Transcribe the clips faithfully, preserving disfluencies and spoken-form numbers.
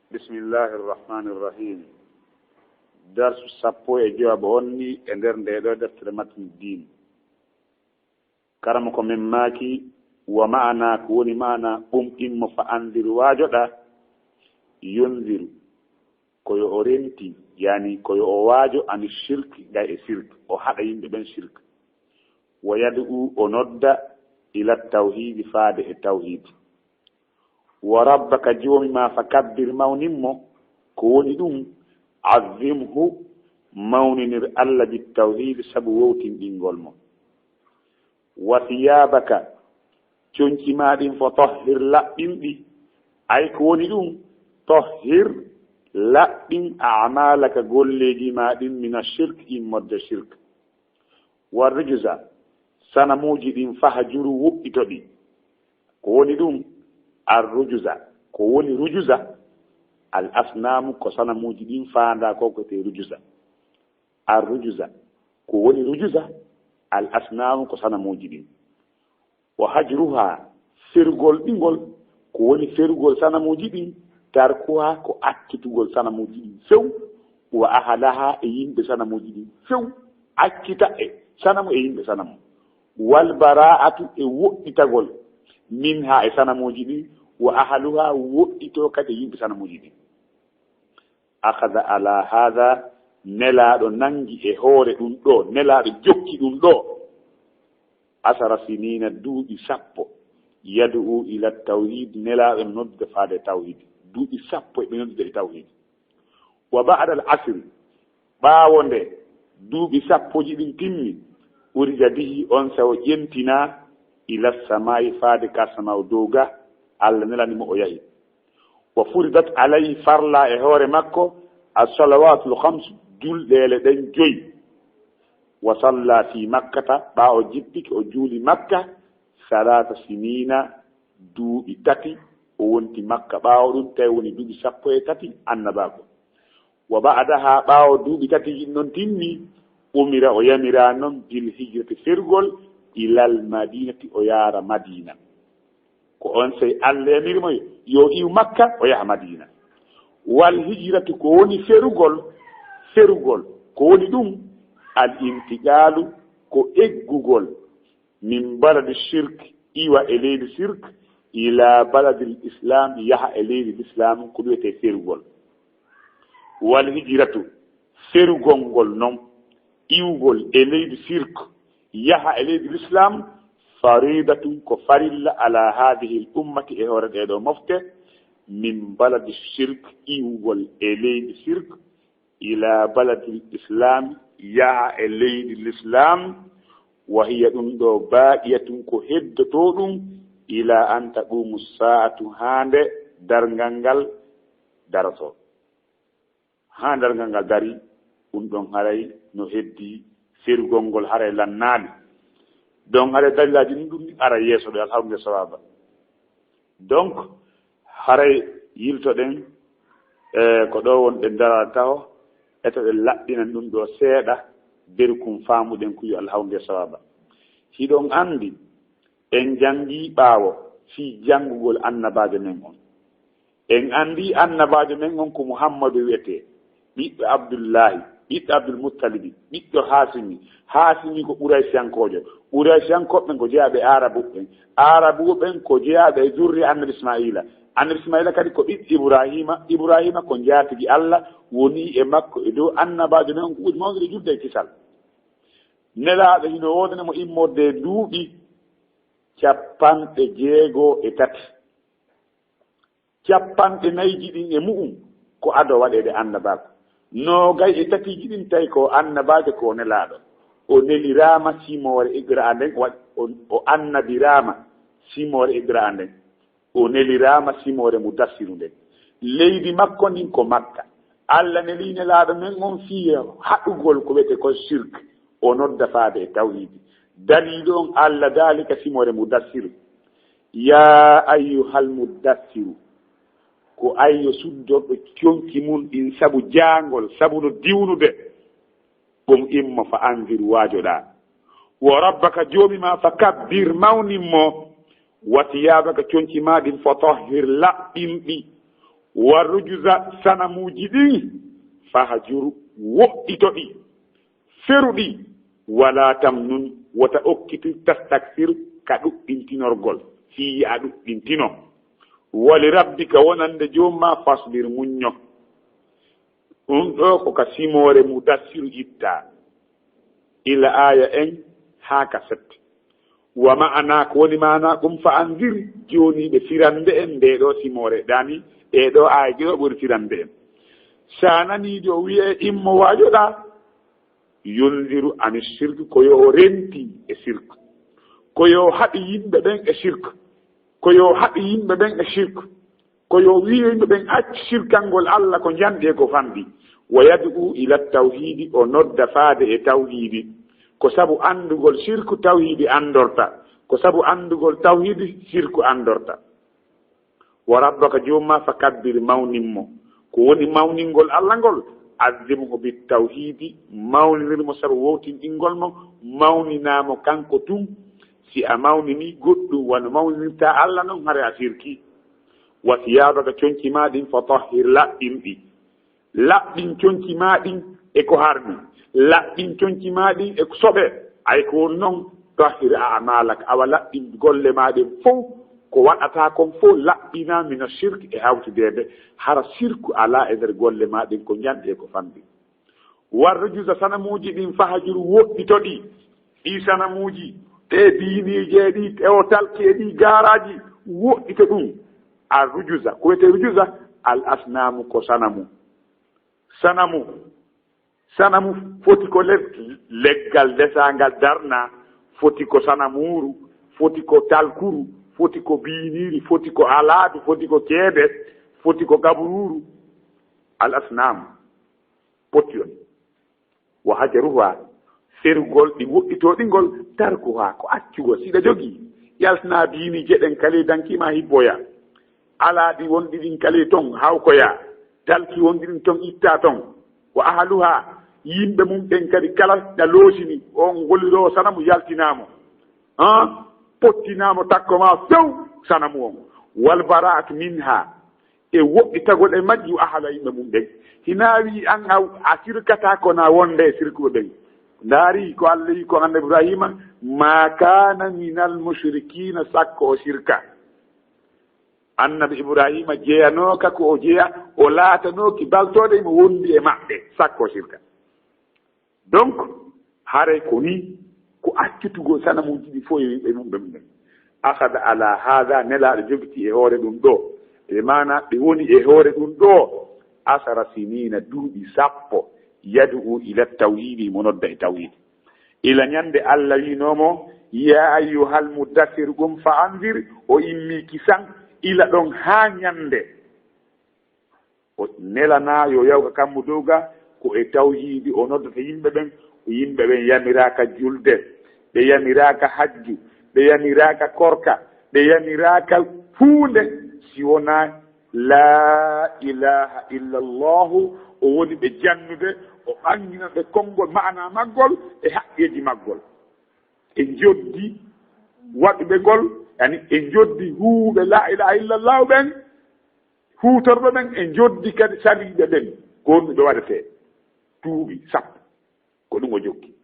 Bismillahi irrahmani irrahim. Darsu sappo e jowaɓo on ni e nder nde ɗo deftere Matnu Din. Karama ko min maaki, wa maana, ko woni maana ɓum immo fa andir waajoɗa, yunziru, ko yo o renti, yani ko yo o waajo ani shirki, gay e shirk, o haɗa yimɓe ɓen shirk. Wa yad'u, o nodda, ila tawhidi, faade e tawhid. Wa rabbaka, joomi ma, fa kabbir, mawnin mo. Ko woni ɗum? Azzimhu, mawninir Allah, bi tawhid, sabu wowtinɗingol mo. Wa thiyabaka, conci ma ɗin, fa tahhir, laɓɓin ɗi. Ay ko woni ɗum? Tahhir, laɓɓin, a'malaka, golleeji ma ɗin, mina shirk, immorde shirk. Wa rujuza, sanamuuji ɗin, fahjuru, woɗɗito ɗi. Ko woni ɗum? Ar rujuza. Ko woni rujuza? Al asnamu, ko sanamuuji ɗin faanda ko ko te rujuza. Ar rujuza. Ko woni rujuza? Al asnamu, ko sanamuuji ɗin. Wa hajruha, ferugol ɗi ngol. Ko woni ferugol sanamuuji ɗin? Tarkuha, ko accitugol sanamuuji ɗin few. Wa ahalaha, e yimɓe sanamuuji ɗin few. Accita e sanamu e yimɓe sanamu. Wal bara'atu, e woɗɗitagol, minha, e sanamuuji ɗin. Wa ahaluha, woɗɗito kadi e yimɓe sanamuuji ɗin. Akhadha ala hadha, Nelaaɗo nangi e hoore ɗum ɗo, Nelaaɗo jokki ɗum ɗo. Asara sinina, duuɓi sappo. Yad'u ila tawhid, Nelaaɗo noddude faade tawhid. Duuɓi sappo eɓe noddude e tawhid. Wa ba'da al asri, ɓaawo nde duuɓi sappoji ɗin timmi, urija bihi, on sa o ƴentina, ila samaa'i, faade ka samaaw dow ga, Allah nelani mo o yahi. Wa furidat alayhi, farla e hoore makko, as-salawatul khams, julɗeele ɗen joyi. Wa salla fi makkata, ɓaawo jippike o juuli Makka, salata sinina, duuɓi tati, o wonti Makka. Ɓaawo ɗum tawi woni duuɓi sappo e tati annabaaku. Wa ba'daha, ɓaawo duuɓi tati ɗin non timmi, umira, o yamira non, bil hijrati, fergol, ilal madinati, o yaara Madina. Ko on sey Allah yamiri mo yo iw Makka, o yaha Madina. Wal hijratu, ko woni ferugol, ferugol, ko woni ɗum? Al intiqalu, ko eggugol, min baladi shirk, iwa e leydi shirk, ila baladil islam, yaha e leydi l'islam, ko ɗum wiyetee ferugol. Wal hijratu, ferugol ngol non, iwgol e leydi shirk, yaha e leydi l'islam, faridatun, ko farilla, ala hadhihi al ummati, e hoore ɗee ɗoo mofte, min baladi shirk, iwgol e leydi shirk, ila baladil islam, yaha e leydi l'islam, wa hiya, ɗum ɗoo, baqiyatun, ko heddotoo ɗum, ila an taqumu saatu, haa nde darngal ngal darotoo. Haa darngal ngal dari, ɗum ɗon haray no heddi ferugol ngol, haray lannaali. Donc haray dalilaaji ɗin ɗum ara yeeso ɗo, alhamdulillah, sawaba. Donc haray yiltoɗen, e ko ɗo wonɗen dara taho, etoɗen laɓɓinan ɗum ɗo seeɗa, berkum faamuɗen kuyo, alhamdulillah, sawaba. Hiɗon anndi, en janngii ɓaawo fii janngugol annabaajo men on. En anndii annabaajo men on ko Muhammadu wi'etee, ɓiɗɗo Abdullaahi, ɓiɗɗo Abdul Muttalibi, ɓiɗɗo Haasimi. Haasimi ko Quraysiyankoojo. Quraysiyankooɓe ɓen ko jeyaaɓe e Aarabuɓe ɓen. Aarabuɓe ɓen ko jeyaaɓe e zurriya Annabi Ismaa'iila. Annabi Ismaa'iila kadi ko ɓiɗɗo Ibraahiima. Ibraahiima ko njaatigi Alla, wonii e makko e dow annabaajo men on ko ɓuri mawnude e julde e kisal. Nelaaɗo hino woodani mo immorde e duuɓi cappanɗe jeego e tati. Cappanɗe nayiji ɗin e mu'un ko ado waɗeede annabaaku. Noogay e tatiiji ɗin tawi ko annabaajo, ko nelaaɗo. O neliraama simoore Iqraa nden, o waɗ-, o, o annabiraama simoore Iqraa nden. O neliraama simoore Mudassiru nden. Leydi makko ndin ko Makka. Alla nelii nelaaɗo men on fii haɗugol ko wiyetee ko shirk, o nodda faade e tawhiidi. Daliilu on, Alla daali ka simoore Mudassiru, "Yaa ayyuhal muddassiru," ko ay yo suddorɗo conci mun ɗin sabu jaangol, sabu no diwnude. Qum, immo, fa anzir, waajoɗaa. Wa rabbaka, Joomi maa, fa kabbir, mawnin mo. Wa siyaabaka, conci maa ɗin, fa tahhir, laɓɓin ɗi. Warrujuza sanamuuji ɗin, fahajur, woɗɗito ɗi, feru ɗi, wala tamnun, wota okkitu, tastakthir, ka ɗuɗɗintinorgol, fii a ɗuɗɗintino. Wali rabbika wonande joom ma fasbir muñño. Ɗum ɗo ko ka simoore Mudassiru itta. Ila aya en haa ka sette. Wa ma'ana ko woni maana ɗum fa anzir jooni ɓe firande en nde ɗo simoore dani ɗe ɗo aya ɗo ɓuri firande en. Sananiijo wi'e immo waajoɗa yunziru ani shirk ko yo o renti e shirk. Ko yo haɗi yimɓe ɓen e shirk. Ko yo haɗi yimɓe ɓen e shirk. Ko yo wi'e yimɓe ɓen accu shirkangol Allah ko njanɗi e ko fanɗi. Wa yad'u ila tawhidi o nodda faade e tawhidi. Ko sabu anndugol shirku tawhidi anndorta. Ko sabu anndugol tawhidi shirku anndorta. Wa rabbaka joom ma fa kabbir mawnin mo. Ko woni mawningol Allah ngol? Azzimhu bit tawhidi mawninir mo sabu wowtinɗingol mo. Mawninaa mo kanko tun. Si a mawnini goɗɗum wano mawninirta Allah non hare a shirki. Wa siyabaka conci ma ɗin fa tahhir laɓɓin ɗi. Laɓɓin conci ma ɗin e ko harmi. Laɓɓin conci ma ɗin e ko soɓe. Ay ko woni non tahhir a amalak awa laɓɓin golle ma ɗen fow. Ko waɗata kon fow laɓɓina mina shirk e hawtideede hara shirku ala e nder golle ma ɗen ko njanɗi e ko fanɗi. Warrujuza sanamuuji ɗin fahajur woɗɗito ɗi. Ɗi sanamuuji ɗe biiniije ɗi e o talki e ɗi gaaraaji woɗɗito ɗum. Arrujuza ko wiyetee rujuza al asnaamu ko sanamu. Sanamu sanamu foti ko le- leggal ndesaangal darna. Foti ko sanamuuru. Foti ko talkuru. Foti ko biiniiri. Foti ko alaadu. Foti ko keebe. Foti ko gaburuuru. Al asnaamu. Potti on. Wa hajaruha ferugol ɗi woɗɗitooɗi ngol tarkuha ko accugol si ɗa jogii. Yaltinaa biini jeɗen kali danki ma hibboya. Alaa ɗi wonɗi ɗin kali ton hawkoya. Talki wonɗi ɗin ton itta ton. Wa ahaluha yimɓe mum ɓen kadi kala ɗa loosini on gollirowo sanamu yaltinaamo. Han pottinaamo takko ma few sanamu on. Wal bara'atu minha e woɗɗitagol e majji o ahala yimɓe mum ɓen. Hinaa wii an a sirkata kona wonde e sirkuɓe ɓen. Ndaari ko Allah yi ko annabi Ibrahima ma kana minal mushrikina sakko o sirka. Annabi Ibrahima jeyanooka ko o jeya o laatanooki baltooɗe imo wondi e maɓɓe sakko o sirka. Donc haray ko ni ko accutugol sanamuuji ɗi fof e ɓe mum ɓe mum ɓen. Akhada ala hada nelaaɗo jogiti e hoore ɗum ɗo e maana ɓe woni e hoore ɗum ɗo. Asara sinina duuɓi sappo. Yadu'u ila tawhidi mo nodda e tawhidi. Ila ñande Allah wiinoo mo ya ayyuhal muddassir qum fa anzir. O immii kisan ila ɗon haa ñande o nelanaa yo yawga kammu dow ga. Ko e tawhiidi o noddata yimɓe ɓen. Yimɓe ɓen yamiraaka julde. Ɓe yamiraaka hajju. Ɓe yamiraaka korka. Ɓe yamiraaka huunde si wonaa laa ilaaha illa Allahu. O woni ɓe jannude o ɓanngina ɓe konngol maana maggol e haqqeeji maggol. E njoddi waɗuɓe ngol yani e njoddi huuɓe laa ilaaha illa Allahu ɓen. Huutorɓe ɓen e njoddi kadi saliiɓe ɓen ko honɗum ɓe waɗetee. Duuɓi sappo ko ɗum o jokki.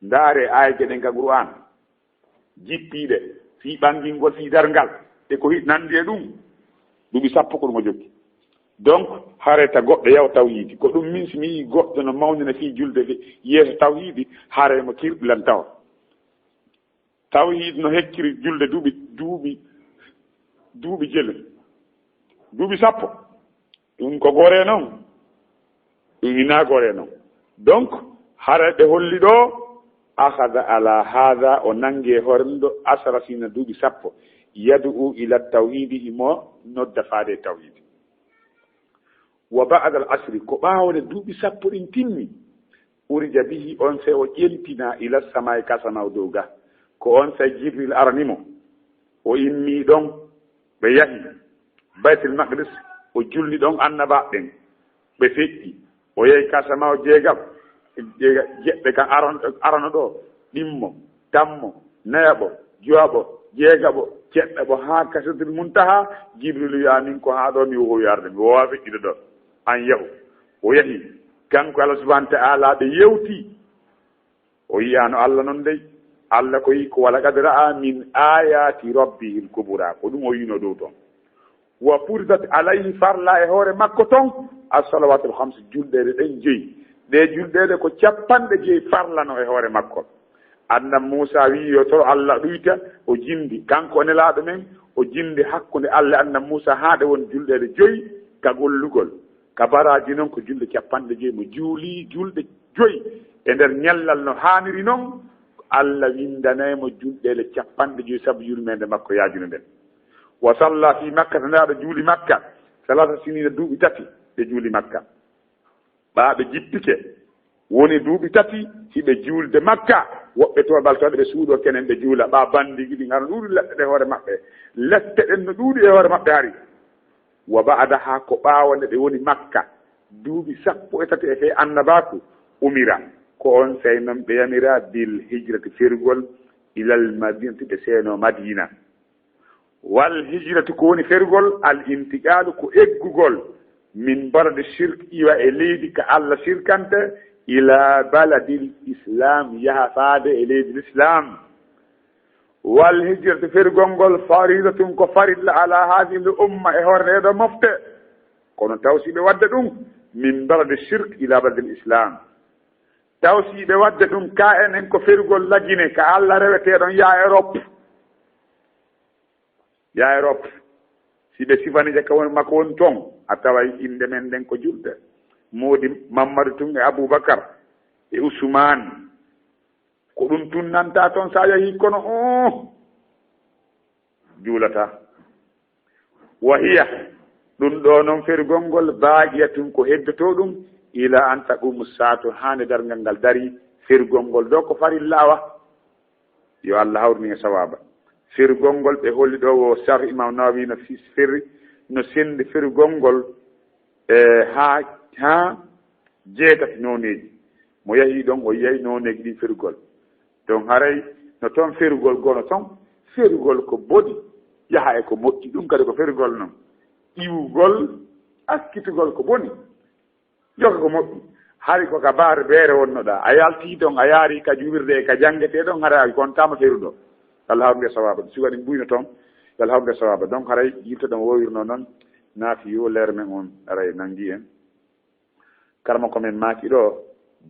Ndaare aayeeje ɗen ka Qur'aan jippiiɗe fii ɓanngingol fii darngal e ko nanndi e ɗum. Duuɓi sappo ko ɗum o jokki. Donc hareta goɗɗo yaw tawhiidi ko ɗum min si mi yii goɗɗo no mawnina fii julde yeeso tawhiidi haree mo kirɓilan tawa. Tawhiid no hekkiri julde duuɓi duuɓi duuɓi jelu duuɓi sappo. Ɗum ko gore non. Ɗum ina gore non. Donc hara ɓe holli ɗo akhada ala hada o nangi e hoore ɗum ɗo asara sina duuɓi sappo. Yadu'u ila tawhidi imo nodda faade e tawhidi. Wa ba'da al asri ko ɓaawo nde duuɓi sappo ɗin timmi. Urija bihi on sey o ƴentina ila samai kasama o dow ga. Ko on sey jibril arani mo o immi ɗon. Ɓe yahi baytul maqdis o julni ɗon annabaaɓe ɓen. Ɓe feƴƴi o yehi kasama o jeegaɓo jeeɓɓe kan arano ɗo ɗimmo tammo nayaɓo jowaɓo jeegaɓo. ceɗɗa ɓo haa ka Sidratul Muntaha, Jibril wi'a min ko haa ɗo mi wowi arde, mi wowa feƴƴude ɗo. An yahu. O yahi. Kanko Allah subhanahu wa ta'ala ɓe yewti. O yi'ano Allah non dey. Allah ko yi ko wala qad ra'a min ayati rabbihil kubra. Ko ɗum o yi'no dow ton. Wa furidat alayhi farla e hoore makko ton as-salawatul khams julɗeeɗe ɗen joyi. Ɗe julɗeeɗe ko capanɗe joyi farlano e hoore makko. Annabi Muusa wi'i yo toro Allah ɗuyta o jimbi. Kanko o nelaaɗo men o jimbi hakkunde Allah e Annabi Muusa haa ɗe woni julɗeeɗe joyi ka gollugol. Ka baraaji non ko julɗe capanɗe joyi mo juuli julɗe joyi e nder ñallal no haaniri non. Allah windanay mo julɗeeɗe capanɗe joyi sabu yurmeende makko yaajunde nden. Wa salla fi Makka, nde aɗa juuli Makka, salasa sinina duuɓi tati ɓe juuli Makka. Ɓaa ɓe jippike, woni duuɓi tati hiɓe juulde Makka, woɓɓe to baltoɗe ɓe suuɗo kenen ɓe juula, ɓaa bandiiji ɗi ngara ɗuuɗi leɗɗe ɗe hoore maɓɓe, lette ɗen no ɗuuɗi e hoore maɓɓe hari. Wa ba'daha, ko ɓaawo nde ɓe woni Makka, duuɓi sappo e tati e fee annabaaku, umira, ko on sey non ɓe yamira bil hijrati ferugol ilal madinati ɓe seeno Madina. Wal hijratu ko woni ferugol, al intiqaalu ko eggugol, min baladi shirk iwa e leydi ka Allah shirkante, ila baladil islam yaha faade e leydi l'islam. Wal hijratu ferugol ngol faridatun ko farilla ala hadhihi l umma e hoore ɗeɗo mofte. Kono tawsiɓe wadde ɗum min baladi shirk ila baladil islam. Tawsiɓe wadde ɗum ka enen ko ferugol Lagine ka Allah reweteɗon ya Europe. Ya Europe, si ɓe sifani je ka woni makko woni ton, a taway innde men nden ko julɓe. Moodi Mammadu tun e Abubakar e Usmaan. Ko ɗum tun nanta ton sa yahi kono on juulata. Wa hiya, ɗum ɗo non ferugol ngol, baaqiyatun ko heddoto ɗum, ila an taqumu saatu, haa nde darngal ngal dari, ferugol ngol ɗo ko farilla wa. Yo Allah hawrin en e sawaaba. Ferugol ngol ɓe holli ɗo wo sharh Imam Nawawi no fi-, ferri, no sendi ferugol ngol, e, haa, haa jeetati nooneeji. Mo yahi ɗon, o yiyay nooneeji ɗin ferugol. Ɗon haray no ton ferugol gono ton, ferugol ko boni, yaha e ko moƴƴi, ɗum kadi ko ferugol non. Iwugol, askitugol ko boni. Joga ko moƴƴi. Hari ko ka baare beere wonnoɗaa. A yaltii ɗon, a yaari ka juulirde e ka janngetee ɗon, haray a kontaama feruɗo. Yo Allah hawru nde sawaaba. Si waɗi mbuyno toon, yo Allah hawru nde sawaaba. Donc, haray yilto ɗon woowirnoo noon, naati yo leer men on, haray nanngi en. Karamoko men maaki ɗo,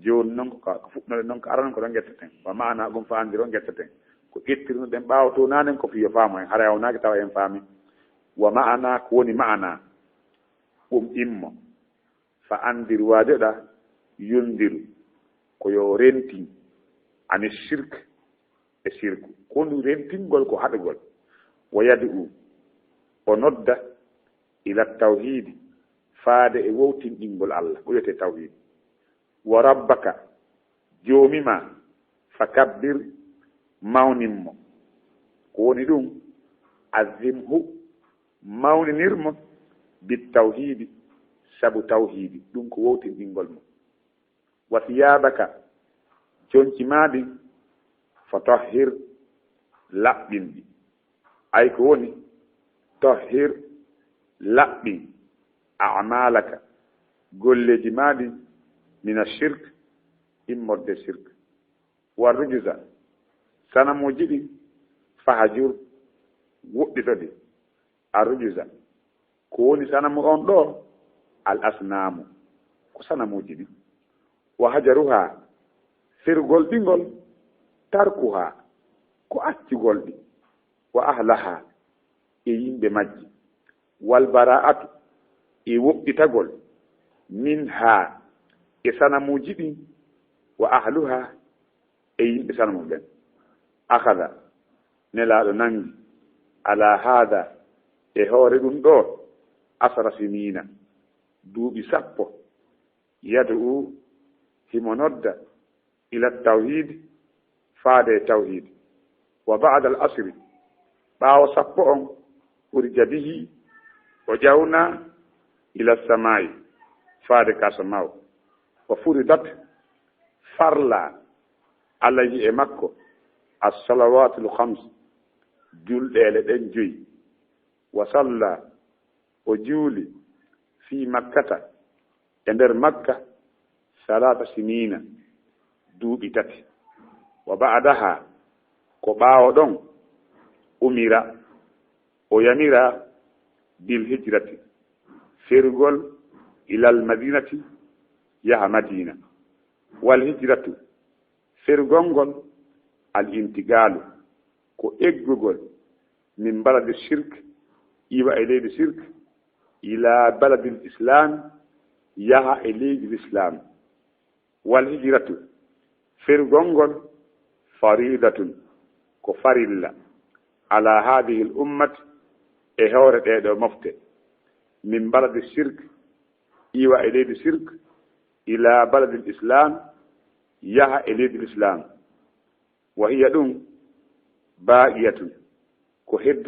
jooni noon ko ka, ko fuɗɗoɗen noon, ko arano ko ɗon ngetteten. Wa maana ɗum fa anndiro ngetteten. Ko ƴettirno ɗen ɓaawo to nanen ko fiyo faamo en, haray a wonaki tawa en faami. Wa maana ko woni maana, ɗum immo. Fa andir waajoɗa yondiru ko yo rentin ani shirk e shirku. Ko woni rentingol ko haɗugol. Wa yad'u o nodda ila tawhidi faade e wowtinɗingol Allah. Ko wiyetee tawhidi. Wa rabbaka joomi ma fa kabbir mawnin mo. Ko woni ɗum azimhu mawninir mo, bit tawhidi, sabu tawhidi, ɗum ko wowtinɗingol mo. Wa thiyabaka, conci maa ɗin, fa tahhir, laɓɓin ɗi. Ay ko woni, tahhir, laɓɓin, a'malaka, golleeji maa ɗin, mina shirk, immorde shirk. Wa rujuza, sanamuuji ɗin, fahajur, woɗɗito ɗi. Arrujuza, ko woni sanamu on ɗo? Al asnaamu, ko sanamuuji ɗin. Wa hajaruha, firgol ɗi ngol, tarkuha, ko accugol ɗi. Wa ahlaha, e yimɓe majji. Wal bara'atu, e woɗɗitagol, minha, e sanamuuji ɗin, wa ahluha, e yimɓe sanamu ɓen. Akhadha, Nelaaɗo nangi, ala haada, e hoore ɗum ɗo, asra siniina, duuɓi sappo, yad'u, himo nodda, ila tawhid, faade e tawhid. Wa ba'da al asri, ɓaawo sappo on, urija bihi, o ƴawna, ila samaa'i, faade ka samaaw. Wa furidat, farla, alayhi e makko, as-salawaatul khams, Julɗeele ɗen joyi. Wa salla, o juuli, fii Makkata, e nder Makka, salaasa siniina, duuɓi tati. Wa ba'daha, ko ɓaawo ɗon, umira, o yamiraa, bil hijrati, ferugol, ilal madinati, yaha Madina. Wal hijratu, ferugol ngol, al intiqaalu, ko eggugol, min baladi shirk, iwa e leydi shirk, ila baladil islam, yaha e leydi l'islam. Wal hijratu, ferugol ngol, faridatun, ko farilla, ala hadihil ummat, e hoore ɗee ɗoo mofte, min baladi shirk, iwa e leydi shirk, ila baladil islam, yaha e leydi l'islam. Wa hiya, ɗum, baqiyatun, ko heddo